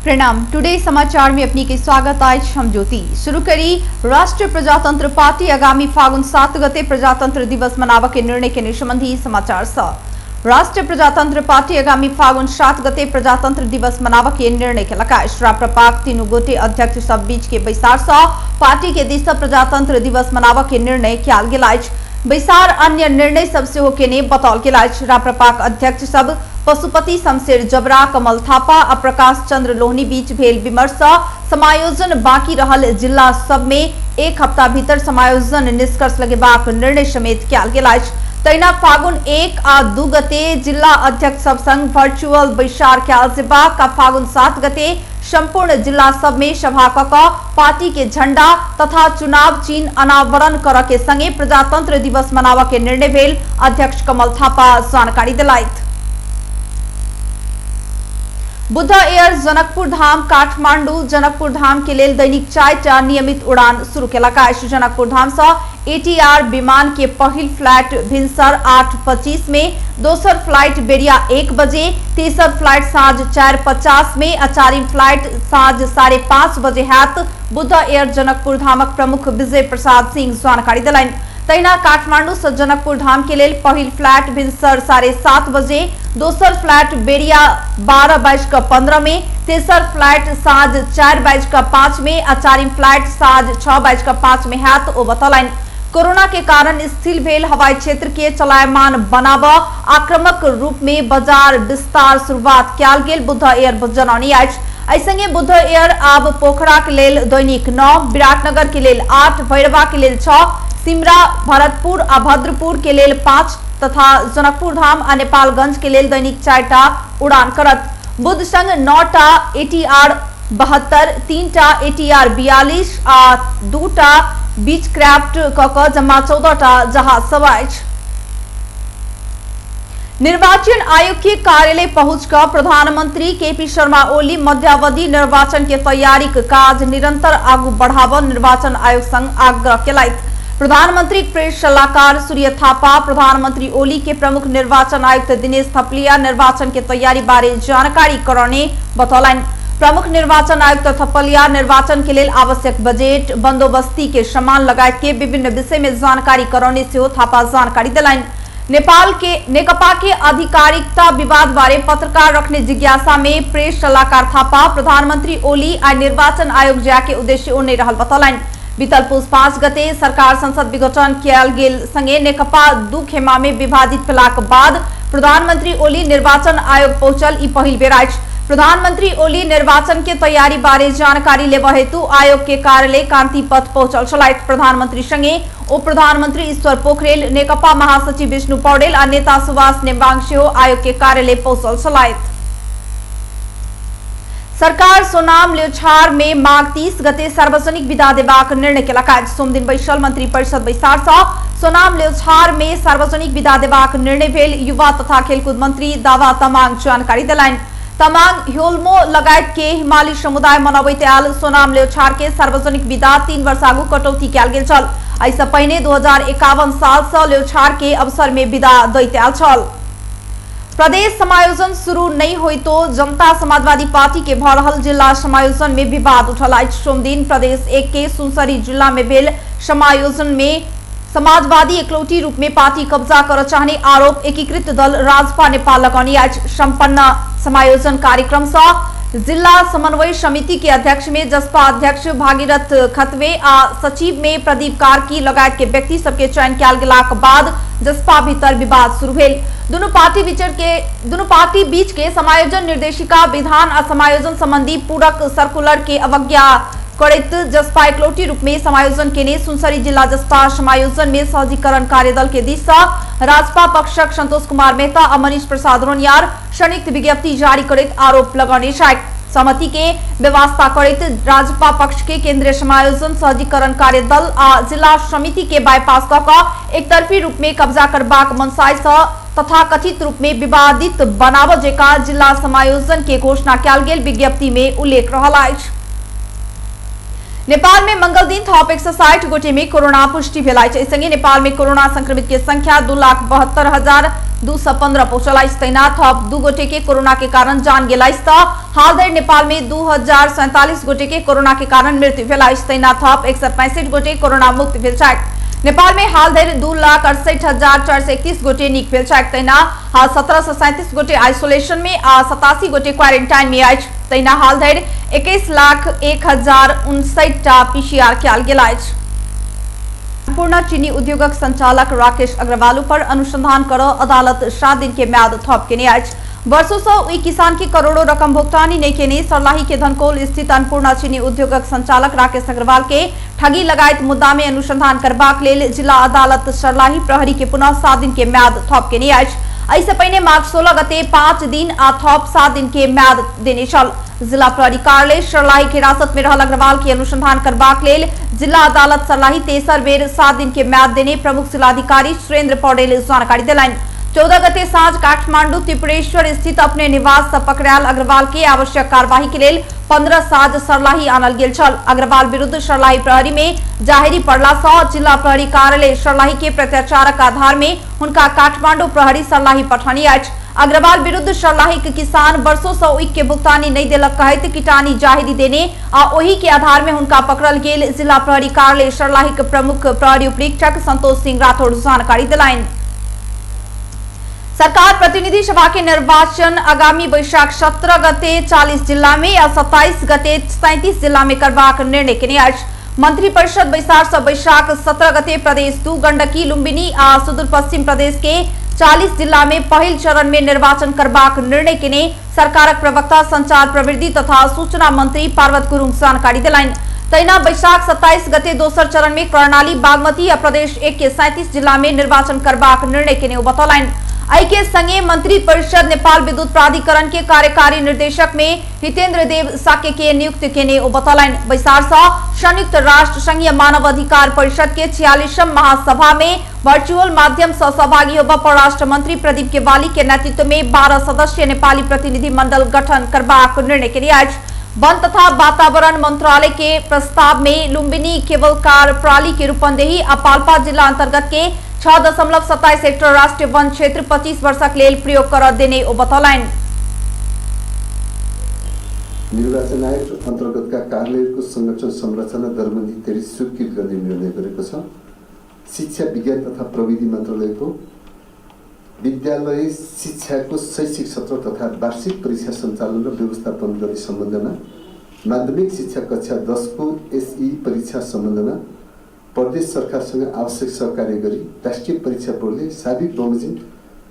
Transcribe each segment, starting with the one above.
प्रणाम। टुडे समाचार में अपनी के स्वागत अछि। हम ज्योति। शुरू करी राष्ट्रीय प्रजातंत्र पार्टी आगामी फागुन 7 गते प्रजातंत्र दिवस मनाबऽ के निर्णय के संबंधी समाचार सँ। राष्ट्रीय प्रजातंत्र पार्टी आगामी फागुन 7 गते प्रजातंत्र दिवस मनाबऽ के निर्णय केलक अछि। राप्रपाक तीनू गोटे अध्यक्ष सब बीच के बैसार सँ पार्टी के दिस सँ प्रजातंत्र दिवस मनाबऽ के निर्णय कयल गेल अछि। बैसार अन्य निर्णय सब सेहो केने बताओल गेल अछि। राप्रपाक अध्यक्ष सब पशुपति शमशेर जबरा, कमल थापा आ प्रकाश चंद्र लोहनी बीच भेल विमर्श सँ समायोजन बाकी रहल जिला सब में एक हफ्ता भीतर समायोजन निष्कर्ष लगेबाक निर्णय समेत कयल गेल अछि। तहिना फागुन 1 आ 2 गते जिला अध्यक्ष सब संग वर्चुअल बैसार कयल जेबाक आ फागुन 7 गते संपूर्ण जिला सब में सभा क पार्टी के झंडा तथा चुनाव चिन्ह अनावरण करऽ के संगे प्रजातंत्र दिवस मनाबऽ के निर्णय भेल अध्यक्ष कमल थापा जानकारी दिलाइत। बुद्ध एयर जनकपुर धाम काठमांडू जनकपुर धाम के लेल दैनिक 4टा नियमित उड़ान शुरू केलक अछि। जनकपुर धाम सँ एटीआर विमान के पहिल फ्लाइट भिनसर 8:25 में, दोसर फ्लाइट बेरिया 1 बजे, तेसर फ्लाइट साँझ 4:50 में आ चारिम फ्लाइट साँझ 5:30 बजे हैत। बुद्ध एयर जनकपुर धामक प्रमुख विजय प्रसाद सिंह जानकारी देलनि। तहिना काठमांडू से जनकपुर धाम के लेल पहिल फ्लाइट भिनसर 7:30 बजे, दोसर फ्लाइट बेरिया 12:15 में, तेसर फ्लाइट साँझ 4:05 में आ चारिम फ्लाइट साँझ 6:05 में हैत ओ बतौलनि। कोरोना के कारण स्थिर भेल हवाई क्षेत्र के चलायमान बनाब आक्रामक रूप में बाजार विस्तार शुरुआत कयल गेल बुद्ध एयर जनौनी अछि। एहि संगे बुद्ध एयर आब पोखरा के लेल दैनिक 9, विराटनगर के लेल 8, भैरवा के लेल 6, सिमरा, भरतपुर आ भद्रपुर के लेल 5 तथा जनकपुर धाम आ नेपालगंज के लेल दैनिक 4टा उड़ान करत। बुद्ध संग 9टा एटीआर 72, 3टा एटीआर 42 आ 2टा बीच क्राफ्ट क जमा 14टा जहाज सब अछि। निर्वाचन आयोग के कार्यालय पहुंचकर प्रधानमंत्री केपी शर्मा ओली मध्यावधि निर्वाचन के तैयारी के काज निरंतर आगू बढ़ाव निर्वाचन आयोग संग आग्रह केलथि। प्रधानमंत्री प्रेस सलाहकार सूर्य थापा प्रधानमंत्री ओली के प्रमुख निर्वाचन आयुक्त दिनेश थपलिया निर्वाचन के तैयारी बारे जानकारी करौने बतौलनि। प्रमुख निर्वाचन आयुक्त थपलिया निर्वाचन के लेल आवश्यक बजट, बंदोबस्ती के सामान लगायत के विभिन्न विषय में जानकारी करौने सेहो थापा जानकारी दिलनि। नेपाल के नेकपा के आधिकारिकता विवाद बारे पत्रकार रखने जिज्ञासा में प्रेस सलाहकार थापा प्रधानमंत्री ओली आ निर्वाचन आयोग जाय के उद्देश्य ओ नहीं रहल बतौलनि। बीतल पुस 5 गते सरकार संसद विघटन कयल गेल संगे नेकपा 2 खेमा में विभाजित भेलाक बाद प्रधानमंत्री ओली निर्वाचन आयोग पहुंचल ई पहिल बेर अछि। प्रधानमंत्री ओली निर्वाचन के तैयारी बारे जानकारी लेबऽ हेतु आयोग के कार्यालय कांति पथ पहुंचल छलथि। प्रधानमंत्री संगे उप प्रधानमंत्री ईश्वर पोखरेल, नेकपा महासचिव विष्णु पौडेल आ नेता सुभाष नेम्बाङ सेहो आयोग के कार्यालय पहुंचल छलथि। सरकार सोनाम ल्योछार में माघ 30 गते सार्वजनिक विदा देबाक निर्णय केलक अछि। सोमदिन बैसल मंत्री परिषद बैसार सँ सोनाम ल्योछार में सार्वजनिक विदा देबाक निर्णय भेल युवा तथा खेलकूद मंत्री दावा तमांग जानकारी देलनि। तमांग ह्योल्मो लगायत के हिमाली समुदाय मनबैत आयल सोनाम ल्योछार के सार्वजनिक विदा 3 वर्ष आगू कटौती कयल गेल छल। एहिसँ पहिने 2051 साल सँ ल्योछार के अवसर में विदा दैत आयल छल। प्रदेश समायोजन शुरू नहीं होई तो जनता समाजवादी पार्टी के भ रहल जिला समायोजन में विवाद उठल अछि। सोमदिन प्रदेश 1 के सुनसरी जिला में भेल समायोजन में समाजवादी एकलौटी रूप में पार्टी कब्जा कर चाहने आरोप एकीकृत दल राजपा नेपाल लगौनी अछि। संपन्न समायोजन कार्यक्रम से जिला समन्वय समिति के अध्यक्ष में जसपा अध्यक्ष भागीरथ खतवे आ सचिव में प्रदीप कार्की लगायत के व्यक्ति सबके चयन कयल गेलाक बाद जसपा भीतर विवाद शुरू भेल। दुनू पार्टी बीच के समायोजन निर्देशिका विधान आ समायोजन संबंधी पूरक सर्कुलर के अवज्ञा करैत जसपा एकलौटी रूप में समायोजन केने सुनसरी जिला जसपा समायोजन में सहजीकरण कार्यदल के दिस सँ राजपा पक्षक संतोष कुमार मेहता आ मनीष प्रसाद रोनियार संयुक्त विज्ञप्ति जारी करैत आरोप लगौने छथि। सहमति के व्यवस्था करैत राजपा पक्ष के केंद्रीय समायोजन सहजीकरण कार्यदल आ जिला समिति के बाईपास क कऽ एकतरफी रूप में कब्जा करबाक मनसाय सँ तथा कथित रूप में विवादित बनाबऽ जेकाँ जिला समायोजन के घोषणा कयल गेल विज्ञप्ति में उल्लेख रहल अछि। नेपाल में मंगल दिन थप 160 गोटे में कोरोना पुष्टि भेल अछि। एहि संगे नेपाल में कोरोना संक्रमित के संख्या 2,72,400 215 पहुंचल अछि। तहिना थप 2 गोटे के कोरोना के कारण जान गेल अछि त हाल धरि नेपाल में 2047 गोटे के कोरोना के कारण मृत्यु भेल अछि। तहिना थप 165 गोटे कोरोना मुक्त भेल छथि। नेपाल में हाल धरि 2,68,431 गोटे नीक भेल छथि। तहिना हाल 1737 गोटे आइसोलेशन में आ 87 गोटे क्वारेंटाइन में अछि। तहिना हाल धरि 21,01,059 टा पीसीआर कयल गेल अछि। पूर्ण चीनी उद्योगक संचालक राकेश अग्रवाल पर अनुसंधान कर अदालत 7 दिन के म्याद थप केने अछि। वर्षों से ओहि किसान के करोड़ों रकम भुगतानी नहीं केने सर्लाही के धनकोल स्थित अन्नपूर्णा चीनी उद्योगक संचालक राकेश अग्रवाल के ठगी लगायत मुद्दा में अनुसंधान करबाक लेल जिला अदालत सर्लाही प्रहरी के पुनः 7 दिन के म्याद थप केने अछि। एहिसँ पहिने माघ 16 गते 5 दिन आ थप 7 दिन के म्याद देने छल। जिला प्रहरी कार्यालय सर्लाही के हिरासत में रहल अग्रवाल के अनुसंधान करबाक लेल जिला अदालत सर्लाही तेसर बेर 7 दिन के म्याद देने प्रमुख जिलाधिकारी सुरेंद्र पौडेल जानकारी देलनि। 14 गते साँझ काठमांडू त्रिपुरेश्वर स्थित अपने निवास से पकड़ायल अग्रवाल के आवश्यक कार्यवाही के लेल 15 साँझ सर्लाही आनल गेल छल। अग्रवाल विरुद्ध सर्लाही प्रहरी में जाहिरी पड़ला से जिला प्रहरी कार्यालय सर्लाही के प्रत्याचारक आधार में हुनका काठमांडू प्रहरी सर्लाही पठौने अछि। अग्रवाल विरुद्ध सर्लाही के किसान वर्षों से ओहि के भुगतानी नहीं देलक कहैत किटानी जाहिरी देने आ ओहि के आधार में हुनका पकड़ल गेल जिला प्रहरी कार्यालय सर्लाही के प्रमुख प्रहरी उपरीक्षक संतोष सिंह राठौड़ जानकारी दिलाइन। सरकार प्रतिनिधि सभा के निर्वाचन आगामी वैशाख 17 गते 40 जिला में आ 27 गते 37 जिला में करबाक निर्णय केने अछि। मंत्री परिषद बैसार से वैशाख 17 गते प्रदेश 2 गंडकी लुम्बिनी आ सुदूर पश्चिम प्रदेश के 40 जिला में पहिल चरण में निर्वाचन करबाक निर्णय केने सरकारक प्रवक्ता संचार प्रवृत्ति तथा सूचना मंत्री पार्वत गुरुङ जानकारी देलनि। तहिना वैशाख 27 गते दोसर चरण में कर्णाली बागमती आ प्रदेश 1 के 37 जिला में निर्वाचन करबाक निर्णय केने ओ बतौलनि। एहि के संगे मंत्री परिषद नेपाल विद्युत प्राधिकरण के कार्यकारी निर्देशक में हितेंद्र देव साक्य के नियुक्त केने ओ बतौलनि। बैसार से संयुक्त राष्ट्र संघीय मानव अधिकार परिषद के 46वां महासभा में वर्चुअल माध्यम से सहभागी होबय परराष्ट्र मंत्री प्रदीप केवाली के नेतृत्व में 12 सदस्यीय नेपाली प्रतिनिधि मंडल गठन करबाक निर्णय केने अछि। वन तथा वातावरण मंत्रालय के प्रस्ताव में लुम्बिनी केबल कार प्रणाली के रूपन्देही आ पाल्पा जिला अंतर्गत के 6.27 हेक्टर राष्ट्रीय वन क्षेत्र 25 वर्षक लेल प्रयोग कर देने ओ बतौलनि। निर्वाचन आयोग अन्तर्गतका कार्यालयको संगठन संरचना दरबन्दी तयारी स्वीकृत गर्ने निर्णय गरेको छ। शिक्षा विज्ञान तथा प्रविधि मन्त्रालयको विद्यालय शिक्षाको शैक्षिक सत्र तथा वार्षिक परीक्षा सञ्चालन र व्यवस्थापन गर्ने सम्बन्धमा माध्यमिक शिक्षा कक्षा 10 को एसई परीक्षा सम्बन्धमा प्रदेश सरकारसँग आवश्यक सहकार्य गरी राष्ट्रिय परीक्षा बोर्डले साबिक बमोजिम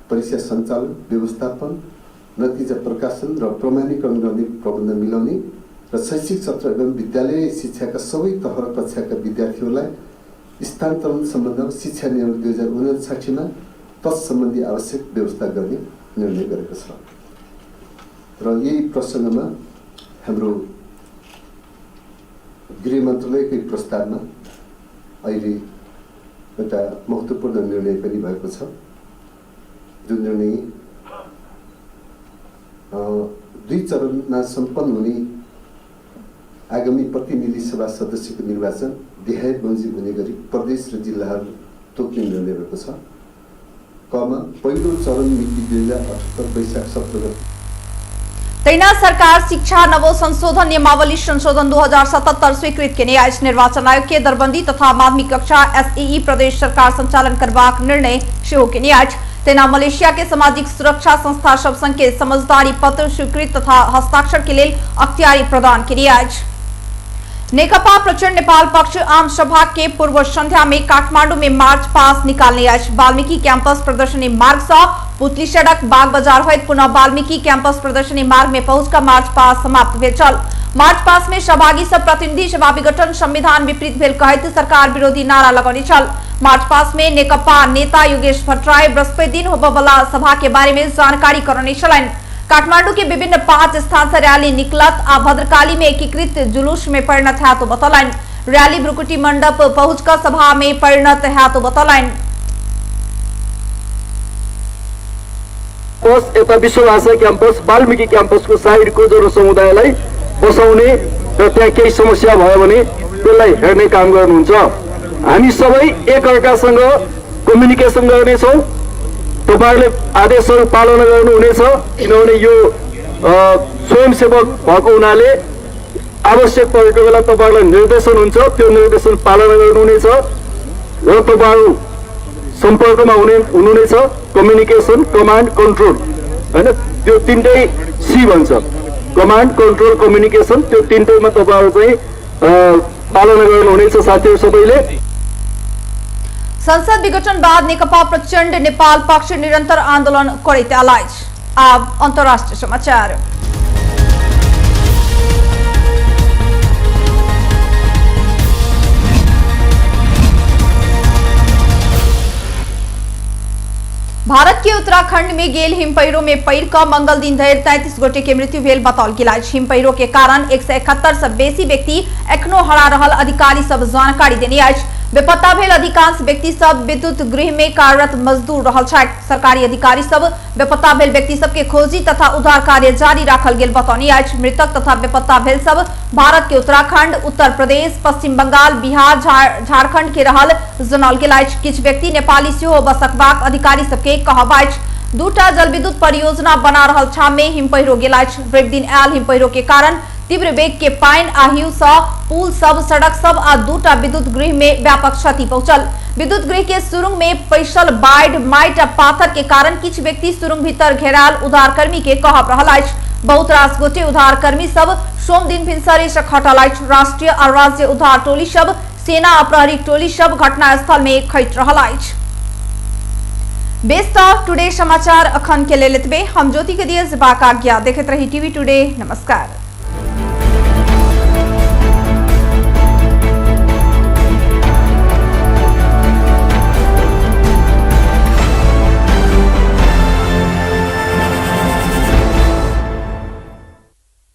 परीक्षा सञ्चालन व्यवस्थापन नतिजा प्रकाशन र प्रमाणीकरण गर्ने प्रबन्ध मिलाउने र शैक्षिक सत्र एवं विद्यालय शिक्षाका सबै तह र कक्षाका विद्यार्थीहरूलाई स्थानान्तरण सम्बन्धमा शिक्षा नियम 2059 मा तत्सम्बन्धी आवश्यक व्यवस्था गर्ने निर्णय गरेको छ। र यही प्रसङ्गमा हाम्रो गृह मन्त्रालयकै प्रस्तावमा अहिले एउटा महत्त्वपूर्ण निर्णय पनि भएको छ, जुन निर्णय दुई चरणमा सम्पन्न हुने आगामी प्रतिनिधि सभा सदस्यको निर्वाचन देहाय बमोजिम हुने गरी प्रदेश र जिल्लाहरू तोक्ने निर्णय भएको छ। कमा पहिलो चरण मिति 2078 वैशाख 17 गते। तहिना सरकार शिक्षा नवो संशोधन नियमावली संशोधन 2077 स्वीकृत केने अछि। निर्वाचन आयोग के दरबंदी तथा माध्यमिक कक्षा एसईई प्रदेश सरकार संचालन करबाक निर्णय सेहो केने अछि। तहिना मलेशिया के सामाजिक सुरक्षा संस्था सब संघ के समझदारी पत्र स्वीकृत तथा हस्ताक्षर के लेल अख्तियारी प्रदान केने अछि। नेकपा प्रचण्ड नेपाल पक्ष आम सभा के पूर्व संध्या में काठमांडू में मार्च पास निकालने अछि। वाल्मीकि कैंपस प्रदर्शनी मार्ग से पुतली सड़क बाग बाजार होइत पुनः वाल्मीकि कैंपस प्रदर्शनी मार्ग में पहुंचकर मार्च पास समाप्त भेल छल। मार्च पास में सहभागी सब प्रतिनिधि सभा विघटन संविधान विपरीत भेल कहैत सरकार विरोधी नारा लगौने छल। मार्च पास में नेकपा नेता योगेश भट्टराई बृहस्पति दिन होबयवला सभा के बारे में जानकारी करौने छलनि। काठमांडू के विभिन्न 5 स्थान से रैली निकलत आ भद्रकाली में एकीकृत जुलूस में परिणत है तो बतौलनि। रैली भ्रुकुटी मंडप पहुंचकर सभा में परिणत है तो बतौलनि। यता विश्वभाषा क्याम्पस वाल्मीकि क्याम्पसको साइडको जनसमुदायलाई बसाउने र त्यहाँ केही समस्या भयो भने त्यसलाई हेर्ने काम गर्नुहुन्छ। हामी सबै एकअर्कासँग कम्युनिकेसन गर्नेछौँ। तपाईहरुले आदेशहरु पालना गर्नुहुनेछ, किनभने यो स्वयंसेवक भएको हुनाले आवश्यक परेको बेला तपाईहरुलाई निर्देशन हुन्छ, त्यो निर्देशन पालना गर्नुहुनेछ र तपाईहरु सम्पर्कमा हुनुहुनेछ। कम्युनिकेसन, कमान्ड, कन्ट्रोल हैन, त्यो तिनटै सी भन्छ, कमान्ड, कन्ट्रोल, कम्युनिकेसन, त्यो तिनटैमा तपाईहरु चाहिँ पालना गर्नुहुनेछ साथीहरु सबैले। संसद विघटन बाद नेकपा प्रचण्ड नेपाल पक्ष निरंतर आंदोलन करैत आयल अछि। आब अंतर्राष्ट्रीय समाचार। भारत के उत्तराखंड में गेल हिमपैरो में पैर क मंगल दिन धरि 33 गोटे के मृत्यु भेल बताओल गेल अछि। हिमपैरो के कारण 171 से बेसी व्यक्ति एखनो हरा रहल अधिकारी सब जानकारी देने अछि। बेपत्ता भेल अधिकांश व्यक्ति सब विद्युत गृह में कार्यरत मजदूर रहल छथि। सरकारी अधिकारी सब बेपत्ता भेल व्यक्ति सब के खोजी तथा उद्धार कार्य जारी राखल गेल बतौने अछि। मृतक तथा बेपत्ता भेल सब भारत के उत्तराखंड, उत्तर प्रदेश, पश्चिम बंगाल, बिहार, झारखंड के रहल जनाओल गेल अछि। किछु व्यक्ति नेपाली सेहो बसकबाक अधिकारी सबके कहब अछि। दूटा जलविद्युत परियोजना बना रहल छाम में हिमपहिरो गेल अछि। रवि दिन आयल हिमपहिरो के कारण तीव्र वेग के पानि आ हिउ सँ पुल सब, सड़क सब आ दूटा विद्युत गृह में व्यापक क्षति पहुंचल। विद्युत गृह के सुरुंग में पैसल बाढ़, माटि आ पाथर के कारण किछु व्यक्ति सुरुंग भीतर घेरायल उद्धारकर्मी के कहब रहल अछि। बहुत रास गोटे उद्धारकर्मी सब सोम दिन भिनसरे से खटल अछि। राष्ट्रीय आ राज्य उद्धार टोली सब, सेना आ प्रहरी टोली सब घटनास्थल में खटि रहल अछि। बेस्ट ऑफ टुडे समाचार अखन के लेल एतबे। हम ज्योति के दिए जेबाक आज्ञा। देखैत रही टीवी टुडे। नमस्कार।